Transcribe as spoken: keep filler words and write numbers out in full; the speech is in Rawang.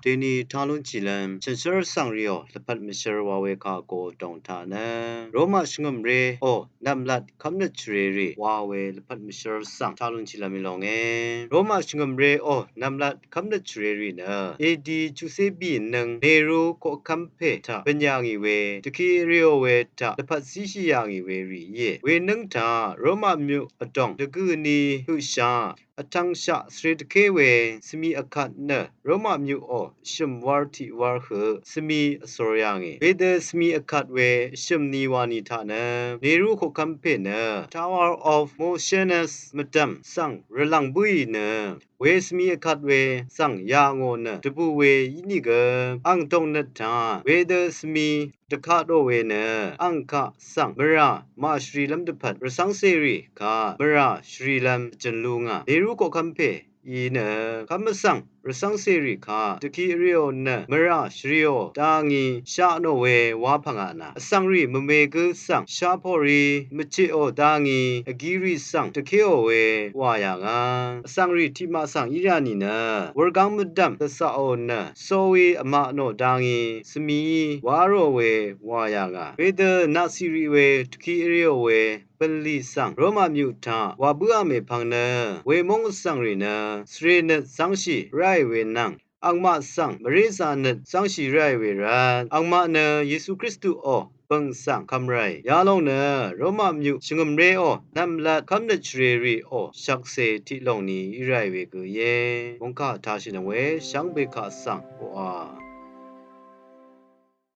Dèní taq lúnshìlv́m shànshér svng rìò lvpat mvshér wa we kà go dòng taq nø Roma shvngø̀mré ò nv̀mlat kv́mnøt shvrerì wa we lvpat mvshér svng taq lúnshìlv́m í lónge. Roma shvngø̀mré ò nv̀mlat kv́mnøt shvrerì nø edi chuqcé bì nøng Neru koqkv́m pè taq bø̀n yà ngì we dvki rìò we taq lvpat zíshì yà ngì we rì íe. Wenǿng taq Roma myuq vdòng dvgø̀ ni høqshà vtvngshaq svre dvké we svmi vkat nø Roma myuqò shø̀m war tiq war høq svmi vsor yà ngì. Wedø svmi vkat we shø̀m ni wa ni taq nø Neru koqkv́m pè nø Tower of Moschenus mvdv̀m svng rvlv̀ng bǿì nø we svmi vkat we svng yà ngò nø dvbù we ínìgø ang dòngnøt taq wedø svmi dvkatò we nø ang kaq svng mvrà màshvrìlv́m dvpvt rvcv́ngcèrì kaq mvrà shvrìlv́m vjø̀n lú ngà. Neru koqkv́m pè í nø kv́m vsvng rvcv́ngcèrì kaq dvki rìò nø mvrà shvrìò dangí sha nò we wa pvngà nà vsvngrì mvme gǿ svng shapòrí mvcheqò dangí vgirì svng dvkéò we wà yà ngà. Vsvngrì tiqmaq svng í rà nìnø wurgáng mvdv̀m dvcaqò nø soqí vmaq nò dangí svmií wá rò we wà yà ngà. Wedø naqcìrì we dvki rìò we bv̀nlì svng Roma myuq taq wà bǿà mèpvng nø wemóng vsvngrì nø svre nøt zv́ngshì ráì we nvng angmaq svng mvrézā nøt zv́ngshì ráì we rvt angmaq nø Yesu Kristuò bø̀ng svng kv́m ráì yalòng nø Roma myuq shvngø̀mré ò nv̀mlat kv́mnøt shvrerì ò shvkse tiq lòng ni í ráì we gø íe. Mòngkà taq shìnøng we shvngbe kaq svng oqà